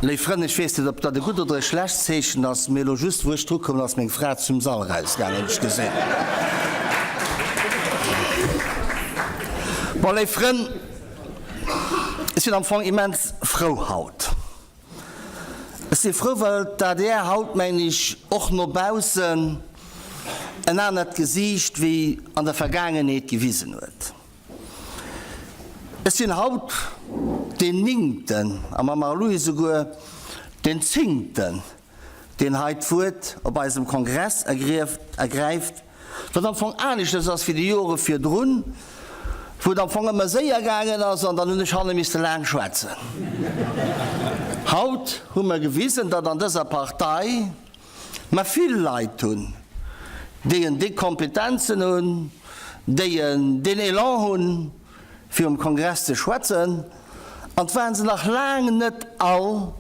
Léif Frënn, ech weess net, ob dat e gutt oder e schlecht Zeechen ass, mee elo just wou ech drukoum, ass meng Fra zum Sall erausgaangen, hunn ech gesinn. Bon, léif Frënn, ech sinn am Fong immens frou haut. Ech si frou, well d'ADR haut, mengen ech, och no baussen en anert Gesiicht wéi an der Vergaangenheet gewisen huet. Ech sinn haut deen Néngten, a mam Marlouis esouguer deen Zéngten, deen hei d'Wuert op eisem Kongress ergräift, wat am Fong aneschters ass wéi déi Jore virdrun, wou et am Fong ëmmer séier gaangen ass an dann hunn ech hanne misste laang schwätzen. Haut hu mer gewisen, datt an dëser Partei mer vill Leit hunn, déi en déi Kompetenzen hunn, déi en deen Elan hunn, fir um Kongress ze schwätzen, an 't waren se nach laang net all,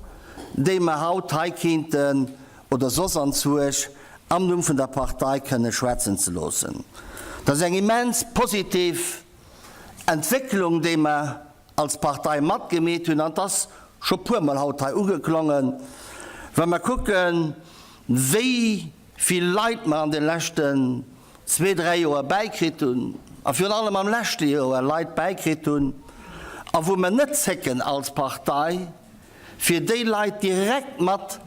déi mer haut hei kéinten oder soss anzwuersch am Numm vun der Partei kënne schwätzen ze loossen. Dat ass eng immens positiv Entwécklung, déi mer als Partei matgemeet hunn, an 't ass scho puermol haut hei ugeklongen, wa mer kucken, wéi vill Leit mer an de leschten zwee, dräi Joer bäikritt hunn, a virun allem am leschte Joer Leit bäikritt hunn, a wou mer net zécken als Partei, fir déi Leit direkt mat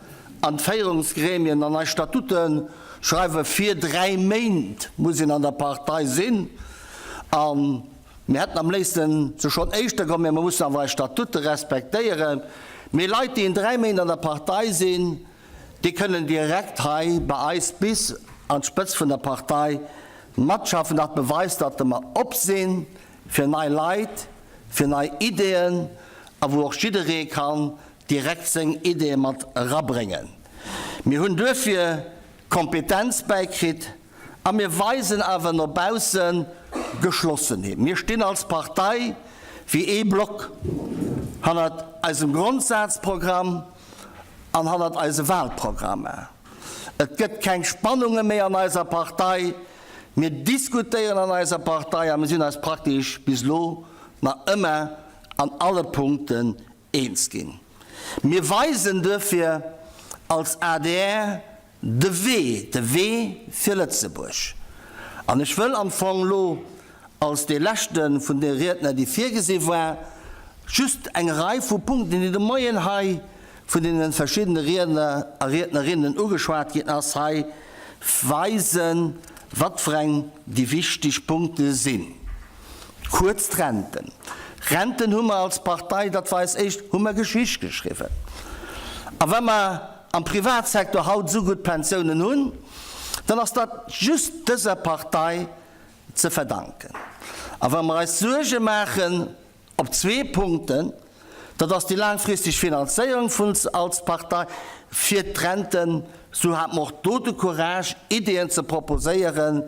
an d'Féierungsgremien an eis Statute schreiwen, fir dräi Méint muss een an der Partei sinn, a mir hätten am léifsten se schonn éischter geholl, mä mer mussen awer eis Statute respektéieren. Mee Leit, déi en dräi Méint an der Partei sinn, déi kënnen direkt hei bei eis bis an d'Spëtzt vun der Partei matschaffen. Dat beweist, datt mer op si fir nei Leit, fir nei Ideeën a wou och jidderee kann direkt seng Ideeë mat erabréngen. Mir hunn duerfir Kompetenz bäikritt a mir weisen awer no bausse Geschlossenheet. Mir stinn als Partei wéi ee Block hannert eisem Grondsazprogramm an hannert eise Wahlprogrammer. Et gëtt keng Spannunge méi an eiser Partei. Mir diskutéieren an eiser Partei a mir sinn eis praktesch bis elo nach ëmmer an alle Punkten eens ginn. Mir weisen duerfir als adr de Wee, de Wee fir Lëtzebuerg. An ech wëll am Fong elo als dee leschte vun de Riedner, déi virgesi war, just eng Rei vu Punkten, déi de Moien hei vun deene verschiddene Riedner a Riednerinnen ugeschwat ginn ass, hei weisen, wat fir eng déi wichteg Punkte sinn. Kuerz d'Renten. Renten hu mer als Partei, dat war eis éischt, hu mer Geschicht geschriwwen. A wa mer am Privatsecteur haut esou gutt Pensiounen hunn, dann ass dat just dëser Partei ze verdanken. A wa mer eis Suerge maachen op zwee Punkten, dat ass déi laangfristeg Finanzéierung vun als Partei fir d'Renten, sou hate mer och do de Courage, Ideeën ze proposéieren,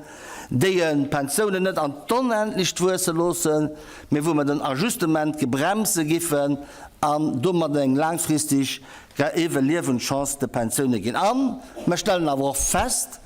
déi d'Pensiounen net an d'Onendlecht wuesse loossen, mee wou mer den Ajustement gebremse giffen an domat eng laangfristeg Iwwerliewenschance de Pensioune ginn. A mer stellen awer och fest,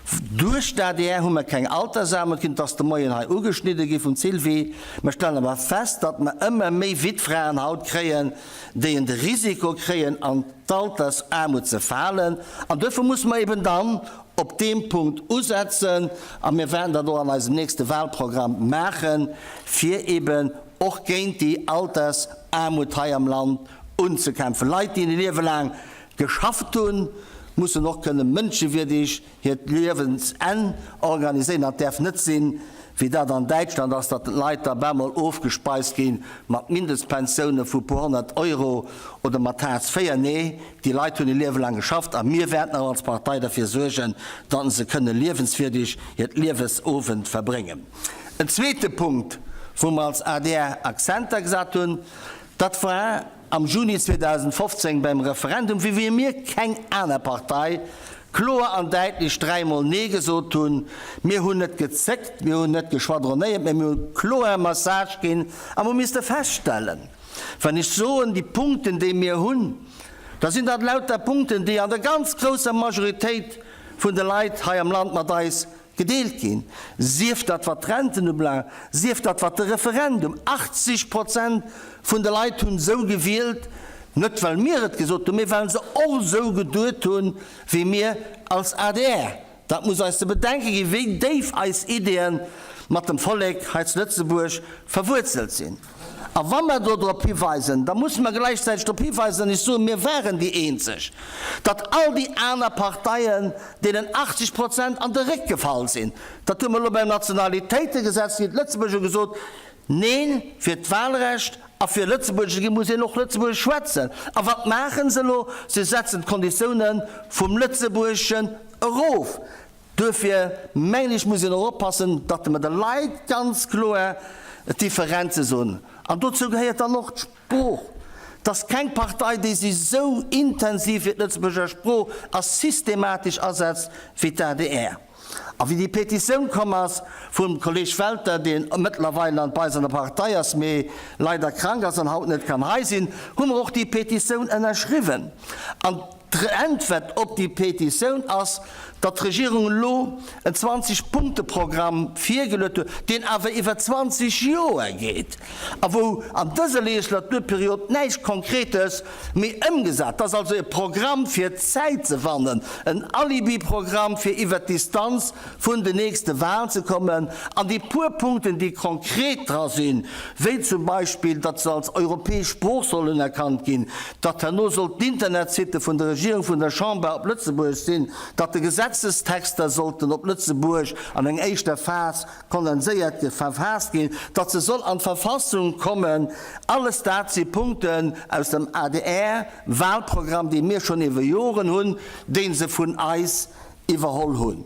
Duerch d'ADR hu mer keng Altersaarmut ginn, et ass de Moien hei ugeschnidde gi vum Sylvie. Mer stellen awer fest, datt mer ëmmer méi Wittfraen haut kréien, déi en de Risiko kréien, an d'Altersaarmut ze falen. An duerfir musse mer eben dann op deem Punkt usetzen, a mir wäerten dat och an eisem nächste Wahlprogramm maachen, fir eben och géint déi Altersaarmut hei am Land unzekämpfen. Leit, déi e Liewe laang geschafft hunn, mussen och kënne mënschewierdeg hiert Liewensenn organiséieren. Dat däerf net sinn, wéi dat an Däitschland ass, datt d'Leit da bemol ofgespeist gi mat Mindestpensioune vu puer 100 Euro oder mat Hartz IV. Nee, déi Leit hunn e Liewe laang geschafft a mir wäerten och als Partei derfir suergen, datt se kënne liewenswierdeg hiert Liewesowend verbréngen. En zweete Punkt, wou mer als adr Akzenter gesat hunn, dat war, Am Juni 2015 beim Referendum, wéi wéi mir keng aner Partei, kloer an däitlech dräimol Nee gesot hunn. Mir hunn net gezéckt, mir hunn net geschwadronéiert, mä mir hu kloer e Message ginn a mer hu misste feststellen, wann ech soen, déi Punkten, déi mir hunn, da sinn dat lauter Punkten, déi an der ganz grousser Majoritéit vun de Leit hei am Land mat eis Gedeelt ginn, sief dat wat d'Renten ubelaangt, sief dat wat de Referendum, 80 Prozent vun de Leit hunn esou gewielt. Net well mir et gesot hunn, mee well se och esou geduet hunn, wéi mir als adr. Dat muss eis ze bedenke ginn, wéi déif eis Ideeën mat dem Vollek hei zu Lëtzebuerg verwuerzelt sinn. A wa mer do drop hiweisen, da musse mer gläichzäiteg drop hiweisen, an ech soen, mir waren déi eenzeg, datt all déi aner Parteien deenen 80 Prozent an de Réck gefall sinn. Dat hu mer elo beim Nationalitéitegesetz ginn d'Lëtzebuerger gesot, Neen, fir d'Wahlrecht a fir Lëtzebuerger ze ginn, muss een och Lëtzebuergesch schwätzen. A wat maachen se elo? Se setzen d'Konditiounen vum Lëtzebuergeschen erof. Duerfir mengen ech, muss een och oppassen, datt mer de Leit ganz kloer d'Differenze soen. An dozou gehéiert dann och d'Sprooch. Et ass keng Partei, déi sech esou intensiv fir d'Lëtzebuerger Sprooch a systematesch asetzt wéi d'ADR. A wéi déi Petitioun komm ass vum Kolleg Welter, deen mëttlerweil an bei eis an der Partei ass, mee leider krank ass an haut net kann hei sinn, hu mer och déi Petitioun ënnerschriwwen. An d'Äntwert op déi Petitioun ass, datt d'Regierung elo en 20 Punkte-Programm virgeluet huet, deen awer iwwer 20 Joer geet a wou an dëser Legislaturperiod näischt Konkretes Méi ëmgesat. Dat ass also e Programm fir Zäit ze wannen, en Alibi-Programm fir iwwert d'Distanz vun den nächste Wahlen ze kommen. An déi puer Punkten, déi konkret dra sinn, wéi zum Beispill, datt se als europäesch Sprooch soll unerkannt ginn, datt herno soll d'Internetsitte vun der Regierung, vun der Chamber op Lëtzebuergesch sinn, datt de Gesetzestexter sollten op Lëtzebuerg an eng éischter Phas kondenséiert verfaasst ginn, datt se soll an d'Verfassung kommen. Alles dat si Punkten aus dem ADR-Wahlprogramm, dee mir schonn iwwer Joren hunn, dee se vun eis iwwerholl hunn.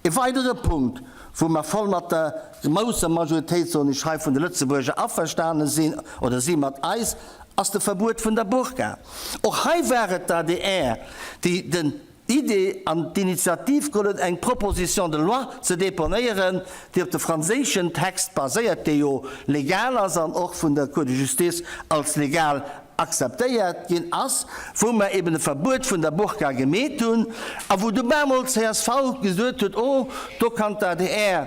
E weidere Punkt, wou mer voll mat der grousser Majoritéit, soen ech hei, vun de Lëtzebuerger averstane sinn, oder si mat eis, ass de Verbuet vun der Burka. Och hei war et d'ADR, déi den D'Idee an d'Initiativ geholl huet, eng Proposition de loi ze deponéieren, déi op de franséischen Text baséiert, dee jo legal ass an och vun der Cour de justice als legal akzeptéiert ginn ass, wou mer eben e Verbuet vun der Burka gemeet hunn a wou du bemol csv gesot huet, oh, do kann d'ADR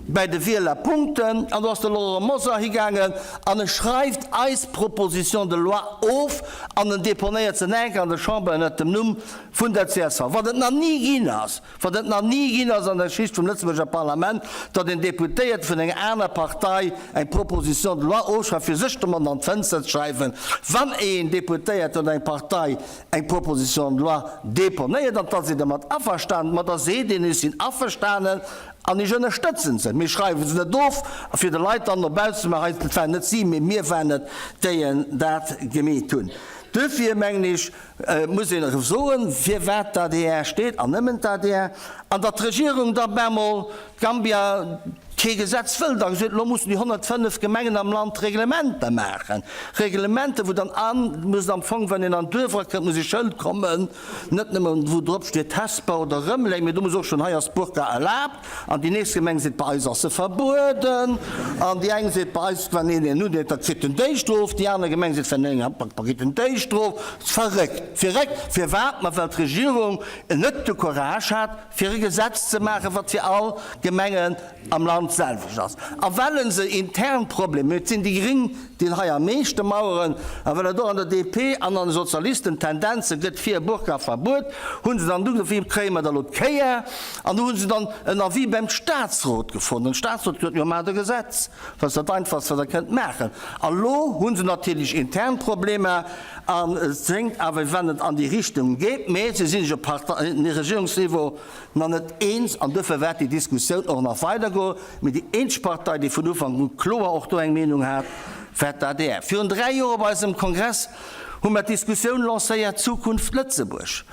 bäi de Wieler punkten. An do ass de Laurent Mosar higaangen an e schreift eis Proposition de loi of an en deponéiert se nach eng Kéier an der Chamber ënnert dem Numm vun der csv, wat et nach ni ginn ass, wat et nach ni ginn ass an der Geschicht vum Lëtzebuerger Parlament, datt een Deputéierte vun enger aner Partei eng Proposition de loi ofschreift, fir sech domat an d'Fënster ze schreiwen, wann een Deputéierten oder eng Partei eng Proposition de loi deponéiert, an da sidd Der mat averstanen, ma da seet een, ech sinn averstanen an ech ënnerstëtzen se, mee schreiwe se net of, fir de Leit dann no baussen ze maachen, hei, et waren net si, mee mir waren et, déi dat gemeet hunn. Duerfir mengen ech, Et muss een erëm soen, firwat d'ADR steet, an nëmmen d'ADR, an datt d'Regierung da bemol d'Gambia kee Gesetz wëllt a gesot, elo mussen déi 105 Gemengen am Land Reglementer maachen. Reglementer, wou dann an muss am Fong, wann een an d'Duerf erakënnt, muss e Schëld kommen, net nëmmen wou drop steet Hesper oder Rëmeleng, mee do muss och schonn, hei ass d'Burka erlaabt. An déi nächst Gemeng seet, bei eis ass se verbueden. An déi eng seet, bei eis, wann een een undeet, da kritt en déi Strof. Déi aner Gemeng seet, wann een een upackt, da kritt en déi Strof. Verréckt! Verréckt! Firwat? Ma well d'Regierung net de Courage hat, fir e Gesetz ze maachen, wat fir all Gemengen am Land d'selwecht ass. A well se intern Problemer hunn, et sinn déi Gring, déi hei am meeschte maueren, a well et och an der DP an an de Sozialisten Tendenze gëtt fir e Burka-Verbuet, hu se dann du gesot, wéi kréie mer da lo d'Kéier? An do hu se dann en Avis beim Statsrot gefonnt. An de Statsrot huet gesot, Jo, maacht e Gesetz, dat ass dat Einfachst, wat Der kënnt maachen. A lo hu se natierlech intern Problemer an et schéngt awer, wéi wann et an déi Richtung geet, mä se si sech op Regierungsniveau nach net eens an duerfir wäert déi Diskussioun och nach weidergoen. Mee déi eenzeg Partei, déi vun Ufank u kloer och do eng Meenung hat, war d'ADR. Virun 3 Joer op eisem Kongress hu mer d'Diskussioun lancéiert Zukunft Lëtzebuerg,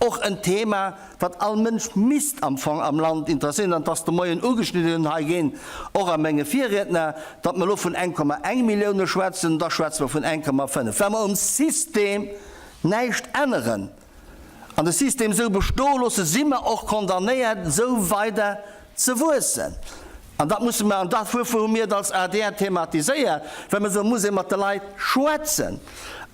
och en Thema, wat all Mënsch misst am Fong am Land interesséieren, an et ass de Moien ugeschnidden hei ginn, och a menge Virriedner, datt mer elo vun 1,1 Millioune schwätzen, da schwätze mer vun 1,5, well mer um System näischt änneren an de System esou bestoe loossen, si mer och condamnéiert, esou weider ze wuessen. An dat musse mer, an dat wuerfir hu mir et als adr thematiséiert, well mer soen, et muss ee mat de Leit schwätzen.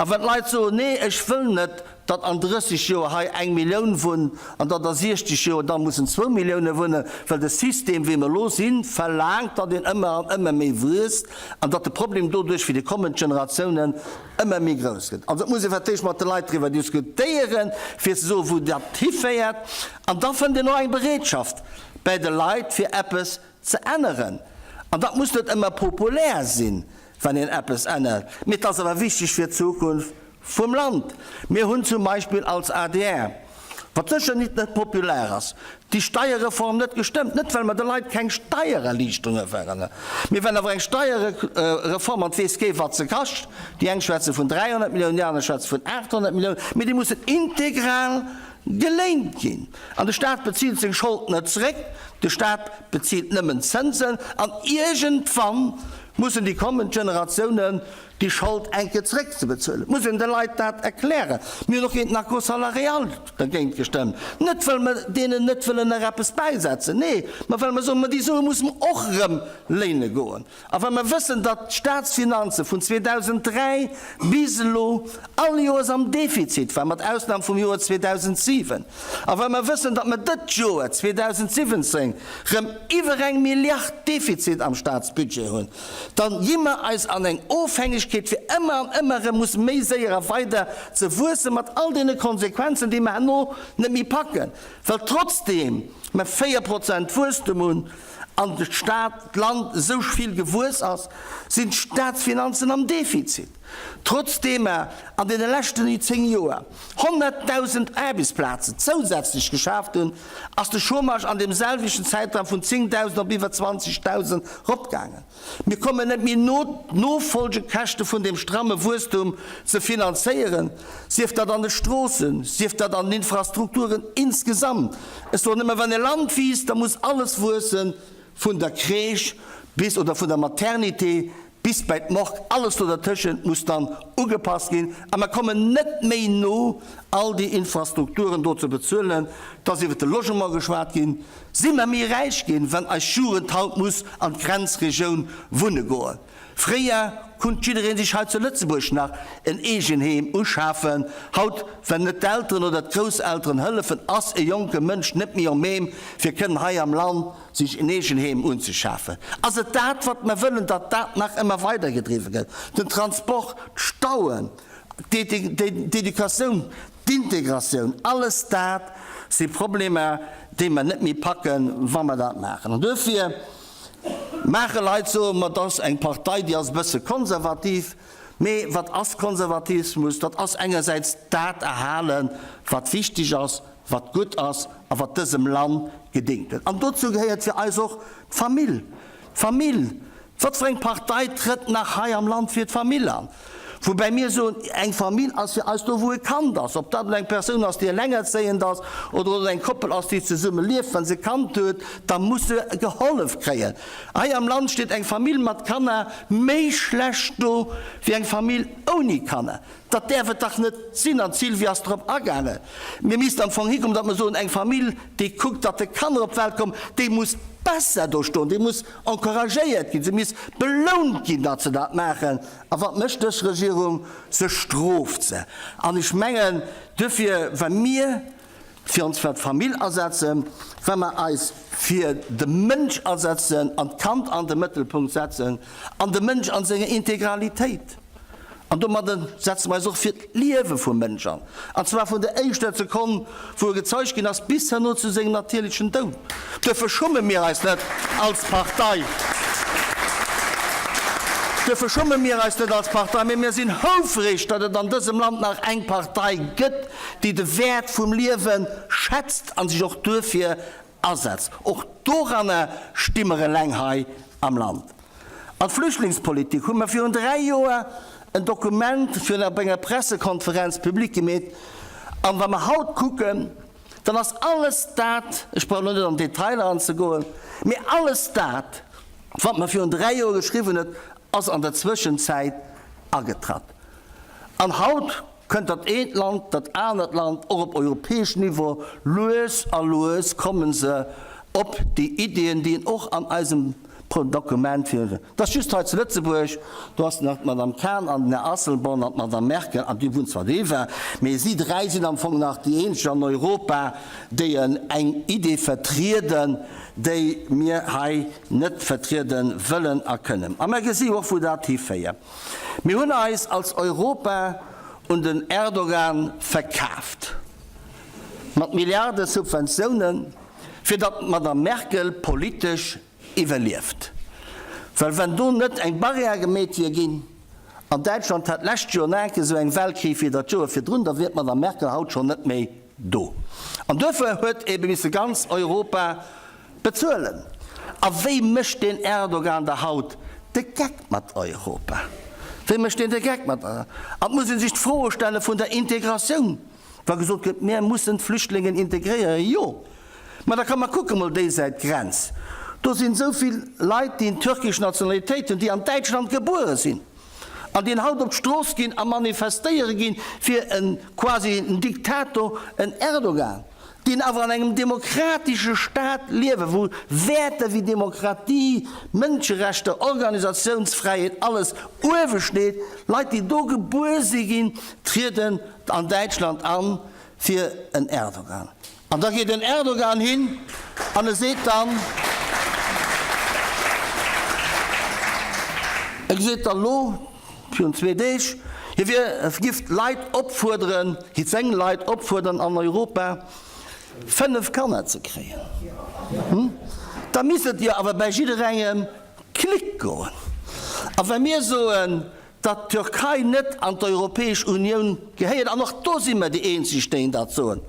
A wann d'Leit soen, nee, ech wëll net, datt an 30 Joer hei eng Millioun wunnt an datt a 60 Joer da mussen zwou Millioune wunnen, well de System, wéi mer elo sinn, verlaangt, datt een ëmmer an ëmmer méi wuesst an datt de Problem doduerch fir déi kommend Generatiounen ëmmer méi grouss gëtt. Also et muss ee fir d'éischt mat de Leit driwwer diskutéieren, fir ze soen, wou dat hiféiert. An da fënnt een och eng Bereetschaft bäi de Leit, fir eppes ze änneren. An dat muss net ëmmer populär sinn, wann een eppes ännert, mee et ass awer wichteg fir d'Zukunft vum Land. Mir hunn zum Beispill als adr, wat sécher nit net populär ass, déi Steierreform net gestëmmt, net well mer de Leit keng Steiererliichterunge wëllen, mee well awer eng Steierreform, an et weess kee wat se kascht, déi eng schwätze vun 300 Milliounen, déi aner schwätze vun 800 Milliounen, mee déi mussen integral Geléint ginn. An de Staat bezilt seng Schold net zeréck, de Staat bezilt nëmmen d'Zënsen an iergendwann mussen déi kommend Generatiounen déi Schold eng Kéier zeréckzebezuelen. Et muss een de Leit dat erklären. Mir hunn och géint den Accord salarial dergéint gestëmmt, net well mer deenen net wëllen nach eppes bäisetzen, nee, mä well mer soen, ma déi Sue musse mer och erëm léine goen. A wa mer wëssen, datt d'Staatsfinanze vun 2003 bis elo all Joers am Defizit war, mat Ausnam vum Joer 2007, a wa mer wëssen, datt mer dët Joer 2017 rëm iwwer eng Milliard Defizit am Staatsbudget hunn, da gi mer eis an eng Ofhängegkeet, fir ëmmer an ëmmer erëm musse méi séier a weider ze wuessen, mat all deene Konsequenzen, déi mer herno net méi packen, well trotzdeem mer 4 Prozent Wuesstem hunn, an de Staat, d'Land esou vill gewuess ass, sinn d'Staatsfinanzen am Defizit, trotzdeem mer an deene leschten 10 Joer 100.000 Aarbechtsplazen zousätzlech geschaaft hunn, ass de Chômage an deem selwechten Zäitraum vun 10.000 op iwwer 20.000 eropgaangen. Mir kommen net méi no, d'Nofolgekäschte vun deem stramme Wuesstum ze finanzéieren, sief dat an de Stroossen, sief dat an den Infrastrukturen insgesamt. Ech soen ëmmer, wann e Land wiisst, da muss alles wuessen, vun der Crèche bis, oder vun der Maternité bis bei d'Morgue, alles do dertëschent muss dann ugepasst ginn a mer kommen net méi no, all déi Infrastrukturen do ze bezuelen. Et ass iwwert de Logement geschwat ginn. Si mer méi räich ginn, wann eis Jugend haut muss an d'Grenzregioun wunne goen? Fréier kunnt jiddereen sech hei zu Lëtzebuerg nach en Eegenheem uschafen. Haut, wenn net d'Elteren oder d'Grousselteren hëllefen, ass e jonke Mënsch net méi en même, fir kënnen hei am Land sech en Eegenheem unzeschafen. Ass et dat, wat mer wëllen, datt dat nach ëmmer weidergedriwwe gëtt? Den Transport, d'Stauen, d'Educatioun, D'Integratioun, alles dat si Problemer, déi mer net méi packen, wa mer dat maachen. An duerfir maache Leit soen, ma dat ass eng Partei, déi ass e bësse konservativ. Mee wat ass Konservatismus? Dat ass engersäits dat erhalen, wat wichteg ass, wat gutt ass a wat dësem Land gedéngt huet. An dozou gehéiert fir eis och d'Famill. D'Famill, Wat fir eng Partei trëtt nach hei am Land fir d'Famill an? Woubäi mir soen, eng Famill ass fir eis do, wou e Kand ass. Ob dat elo eng Persoun ass, déi elengerzéiend ass, oder ob et eng Koppel ass, déi zesumme lieft. Wa se e Kand huet, da muss se gehollef kréien. Hei am Land steet eng Famill mat Kanner méi schlecht do wéi eng Famill ouni Kanner. Dat däerf et dach net sinn! An d'Sylvie ass drop agaangen. Mir missten am Fong hikommen, datt mer soen, eng Famill, déi kuckt, datt de Kanner op d'Welt kommen, déi muss besser do stoen, déi muss encouragéiert ginn, se misst belount ginn, datt se dat maachen. A wat mécht dës Regierung? Se strooft se. An ech mengen, duerfir, wa mir fir ons fir d'Famill asetzen, wa mer eis fir de Mënsch asetzen an d'Kand an de Mëttelpunkt setzen an de Mënsch an senger Integralitéit, an domadde setze mer eis och fir d'Liewe vum Mënsch an, an zwar vun der éischter Sekonn, wou e gezeugt ginn ass, bis herno zu sengem natierlechen Doud. Duerfir schumme mir eis net als Partei. Duerfir schumme mir eis net als Partei, mee mir sinn houfreg, datt et an dësem Land nach eng Partei gëtt, déi de Wäert vum Liewe schätzt a sech och duerfir asetzt. Och doranner sti mer eleng hei am Land. An d'Flüchtlingspolitik hu mer virun 3 Joer en Dokument virun op enger Pressekonferenz public gemeet. An wa mer haut kucken, dann ass alles dat, ech brauch elo net an d'Detailer anzegoen, mee alles dat, wat mer virun 3 Joer geschriwwen huet, ass an der Zwëschenzäit agetratt. An haut kënnt dat eent Land, dat anert Land, och op europäesch Niveau, lues a lues komme se op déi Iddien, déi een och an eisem. Dokument fir. Et ass just hei zu Lëtzebuerg, do ass nach d'Madame Cahen an den Här Asselborn an d'Madame Merkel, an déi wunnt zwar doiwwer, mee si dräi sinn am Fong nach déi eenzeg an Europa, déi eng Idee vertrieden, déi mir hei net vertriede wëllen a kënnen. A mer gesi jo och, wou dat hiféiert. Mir hunn eis als Europa un den Erdogan verkaaft, mat Milliarde Subventiounen, fir datt d'Madame Merkel politesch iwwerlieft. Well wenn do net eng Barrière gemeet wier ginn, an Däitschland hätt d'lescht Joer nach eng Kéier esou eng Well kritt wéi dat Joer virdrun, da wier d'Madame Merkel haut schonn net méi do. An duerfir huet ebe misse ganz Europa bezuelen. A wéi mécht deen Erdogan da haut de Geck mat Europa? Wéi mécht deen de Geck mat Europa? An et muss ee sech d'Froe stelle vun der Integratioun. Wa gesot gëtt, mir mussen d'Flüchtlingen integréieren, jo, mä da komm mer kucke mol déi Säit Grenz, do sinn esou vill Leit, déi türkesch Nationalitéit hunn, déi an Däitschland gebuere sinn an déi haut op d'Strooss ginn a manifestéiere ginn fir e quasi en Diktator, en Erdogan, deen awer an engem demokratesche Staat liewen, wou Wäerter wéi Demokratie, Mënscherechter, Organisatiounsfräiheet, alles uewe steet. Leit, déi do gebuer si ginn, trieden an Däitschland an fir en Erdogan. An da geet en Erdogan hin an e seet dann, e seet dann elo virun zwee Deeg, hie wier, giff d'Leit opfuerderen, giff seng Leit opfuerderen an Europa 5 Kanner ze kréien. Da misst et jo awer bäi jidderengem Klick goen. A wa mir soen, datt d'Türkei net an d'Europäesch Unioun gehéiert, an och do si mer déi eenzeg, déi dat soen,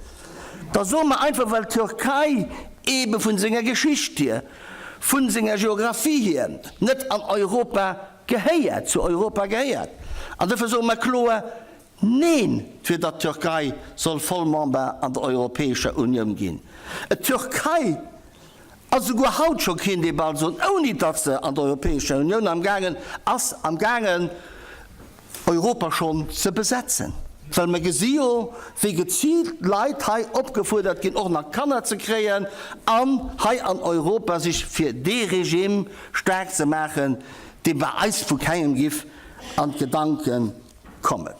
da soe mer einfach, well d'Türkei eebe vun senger Geschicht hier, vu senger Geographie hier net an Europa gehéiert, zu Europa gehéiert. An dofir soe mer kloer Neen, fir datt d'Türkei soll Vollmember an der Europäescher Unioun ginn. D'Türkei ass esouguer haut scho, kéint ee bal soen, ouni datt se an der Europäescher Unioun amgaangen ass, amgaangen Europa schonn ze besetzen. Well mer gesi jo, wéi geziilt Leit hei opgefuerdert ginn, och nach Kanner ze kréien an hei an Europa sech fir dee Regime staark ze maachen, dee bei eis vu kengem giff an d'Gedanke kommen.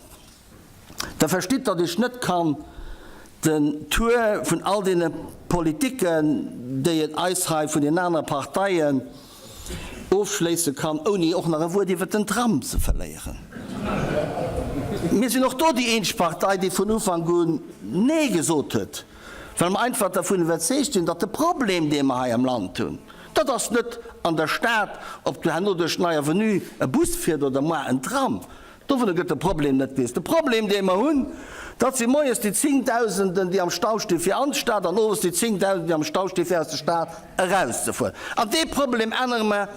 Der verstitt, datt ech net kann den Tour vun all deene Politiken, déi et eis hei vun den anere Parteien ofschléisse kann, ouni och nach e Wuert iwwert den Tram ze verléieren. Mir sinn och do déi eenzeg Partei, déi vun Ufank un Nee gesot huet, well mer einfach dervun iwwerzeegt sinn, datt de Problem, dee mer hei am Land hunn, dat ass net an der Stad, ob do herno duerch d'Nei Avenue e Bus fiert oder moar en Tram, Dovunner gëtt de Problem net geléist. De Problem, dee mer hunn, dat si moies déi Zéngdausenden, déi am Stau sti fir an d'Stad an owes déi Zéngdausenden, déi am Stau sti fir aus der Stad erauszefueren. An dee Problem ännere mer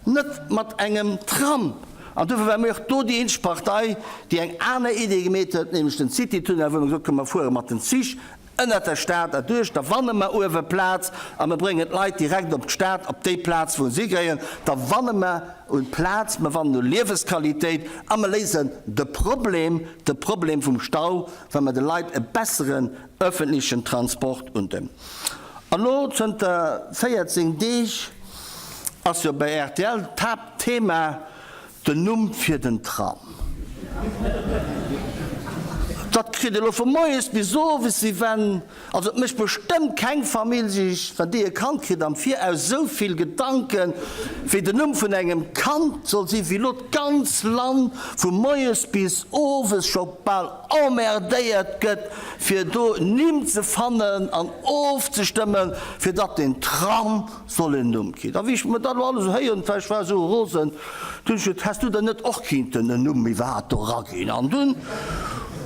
net mat engem Tram. An dofir ware mir och do déi eenzeg Partei, déi eng aner Idee gemeet huet, nämlech den Citytunnel, wou mer gesot hunn, mer fuere mat den Zich Ënnert der Stad erduerch, da wanne mer uewe Plaz a mer bréngen d'Leit direkt op d'Stad, op déi Plaz wou se hikréien. Da wanne mer un Plaz, mer wannen u Liewesqualitéit a mer léisen de Problem, de Problem vum Stau, well mer de Leit e besseren öffentlichen Transport unten. An elo zënter 14 Deeg ass jo bei rtl d'Haaptthema Den Numm fir den Tram. Dat kritt elo vu moies bis owes, wéi wenn, also et mécht bestëmmt keng Famill sech, wann déi e Kand kritt, am Viraus esou vill Gedanken, wéi den Numm vun engem Kand soll sinn, wéi elo d'ganz Land vu moies bis owes scho bal emmerdéiert gëtt, fir do Nimm ze fannen an ofzestëmmen, fir datt den Tram Soll en Numm kritt. A wéi ech mer dat elo alles esou héieren, well ech war esou rosen, dunn hunn ech gesot, Häss du der net och kinnten en Numm iwwerhaapt do eraginn? An dunn,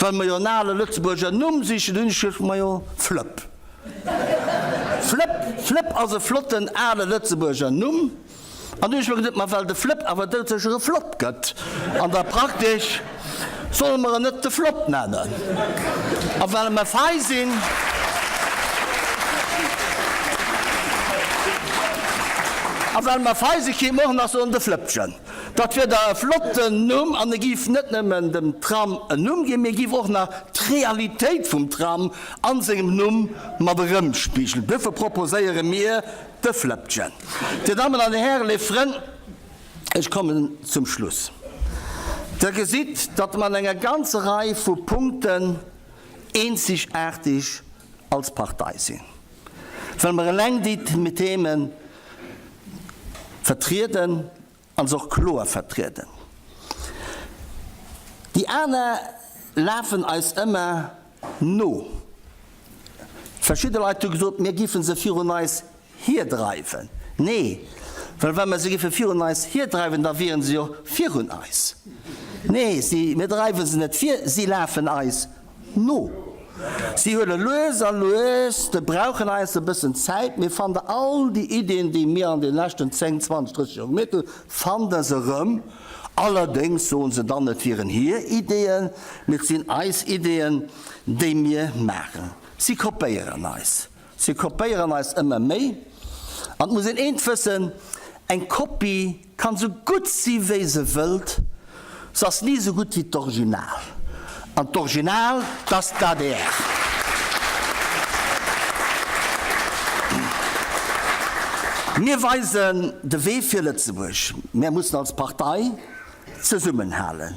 well mer jo en ale Lëtzebuerger Numm sichen, hunn ech gesot, Majo, Flëpp. Flëpp, Flëpp ass e flotten ale Lëtzebuerger Numm. An du hunn ech mer gesot, ma well de Flëpp awer doudsécher e Flopp gëtt an der Praktik, solle mer en net de Flopp nennen. A well mer fei sinn, a well mer fei sinn, kéinte mer och nach soen de Flëppchen. Dat wier da e flotten Numm an e giff net nëmmen dem Tram en Numm ginn, mee e giff och nach. d'Realitéit vum Tram a sengem Numm mat erëmspigelt. Duerfir proposéiere mir de Flëppchen. Dir Dammen an Dir Hären, léif Frënn, ech kommen zum Schluss. Der gesitt, datt mer an enger ganzer Rei vu Punkten eenzegaarteg als Partei sinn, well mer eleng déi Themen vertrieden a se och kloer vertrieden. Déi aner lafen eis ëmmer no. Verschidde Leit hu gesot, mir géife se virun eis hirdreiwen. Nee, well wa mer se géife virun eis hirdreiwen, da wiere se jo virun eis. Nee, si, mir dreiwe se net vir, si lafen eis no. Si huele lues a lues, de brauchen eis e bëssen Zäit, mee fannt Der all déi Iddien, déi mir an de leschten 10, 20, 30 Joer gemeet hunn, fannt Der se erëm. Allerdéngs soen se dann, et wieren hir Ideeën, mee et sinn eis Ideeën, déi mir maachen. Si kopéieren eis. Si kopéieren eis ëmmer méi. An et muss een eent wëssen, Eng Kopie kann esou gutt si wéi se wëllt, se ass ni esou gutt wéi d'Original. An d'Original, dat ass d'ADR. Mir weisen de Wee fir Lëtzebuerg. Mär mussen als Partei zesummenhalen.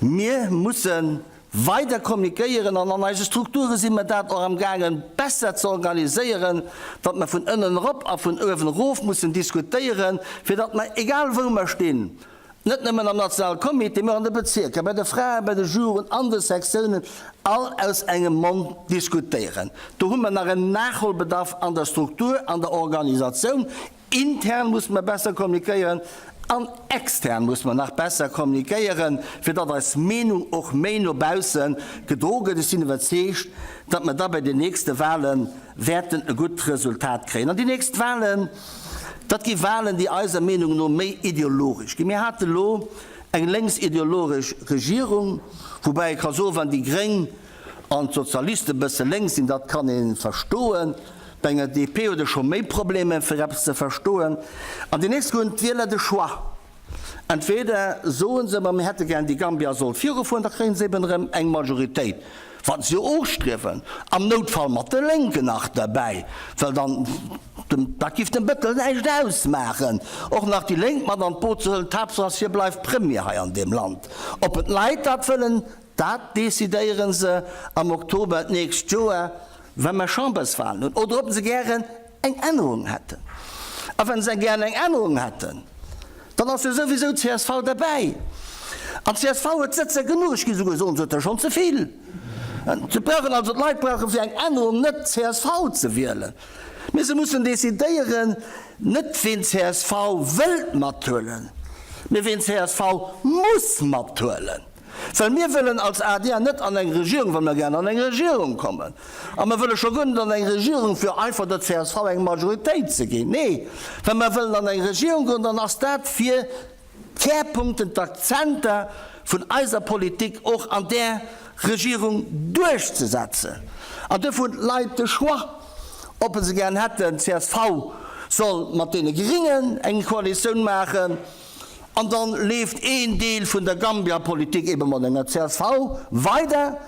Mir musse weider kommunikéieren an an eise Strukture si mer dat och amgaangen besser ze organiséieren, datt mer vun ënnen erop a vun uewen erof mussen diskutéieren, fir datt mer, egal wou mer stinn, net nëmmen am Nationale Comité, mä och an de Bezierker, bei de Fraen, bei de Juroen, an de Sektiounen, all aus engem Mond diskutéieren. Do hu mer nach en Nachholbedarf an der Struktur, an der Organisatioun. Intern musse mer besser kommunikéieren an extern musse mer nach besser kommunikéieren, fir datt eis Meenung och méi no bausse gedroe gëtt. Ech sinn iwwerzeegt, datt mer da bei den nächste Wahle wäerten e gutt Resultat kréien. An déi nächst Wahlen, dat gi Wahlen, déi eiser Meenung no méi ideologesch ginn. Mir hate lo eng lénksideologesch Regierung, woubäi ee ka soen, wann déi Gréng an d'Sozialiste bësse lénks sinn, dat kann ee verstoen. Bei enger DP huet e scho méi Problemer fir eppes ze verstoen. An déi nächst hunn d'Wieler de Choix, entweder soe se, ma mir hätte gären déi Gambia soll virufueren, da kréie se eben erëm eng Majoritéit, wat se jo och striewen, am Noutfall mat de Lénken nach derbäi, well dann, dat giff dem Bëttel näischt ausmaachen, och nach déi Lénk mat an d'Boot ze huelen, d'Haaptsaach ass, hie bleift Premier hei an deem Land. Ob et d'Leit dat wëllen, Dat decidéiere se am Oktober d'nächst Joer, wa mer Chamberswahlen hunn, oder ob se gären eng Ännerung hätten. A wa se gären eng Ännerung hätten, dann ass jo souwisou csv derbäi. An csv huet Sëtzer genuch, ech géif esouguer soen, se huet der schonn ze vill. Se brauchen also, d'Leit brauche fir eng Ännerung net csv ze wielen, mee se mussen decidéieren, net ween csv wëllt mathuelen, mee ween csv muss mathuelen. Well mir wëllen als adr net an eng Regierung, well mir gären an eng Regierung kommen. A mir wëlle scho guer net an eng Regierung, fir einfach der csv eng Majoritéit ze ginn. Nee, wa mir wëllen an eng Regierung goen, dann ass dat fir d'Kärpunkten, d'Akzenter vun eiser Politik och an där Regierung duerchzesetzen. An duerfir hunn d'Leit de Choix, ob se gären hätten, csv soll mat deene Gringen eng Koalitioun maachen, An dann leeft een Deel vun der Gambia-Politik ebe mat enger csv weider,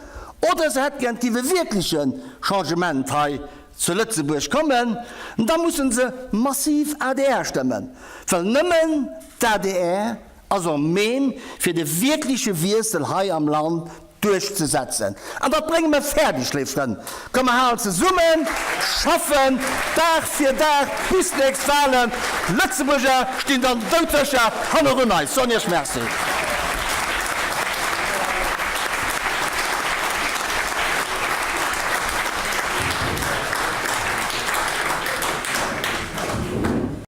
oder se hätt gär, et giff e wierkleche Changement hei zu Lëtzebuerg kommen, da mussen se massiv adr stëmmen, well nëmmen d'ADR ass en même fir de wierkleche Wiessel hei am Land duerchzesetzen. An dat brénge mer fäerdeg, léif Frënn. Komm mer halen zesummen, schaffen Dag fir Dag bis nächst Wahlen. D'Lëtzebuerger stinn dann doudsécher hannerun eis. Soen Iech Merci.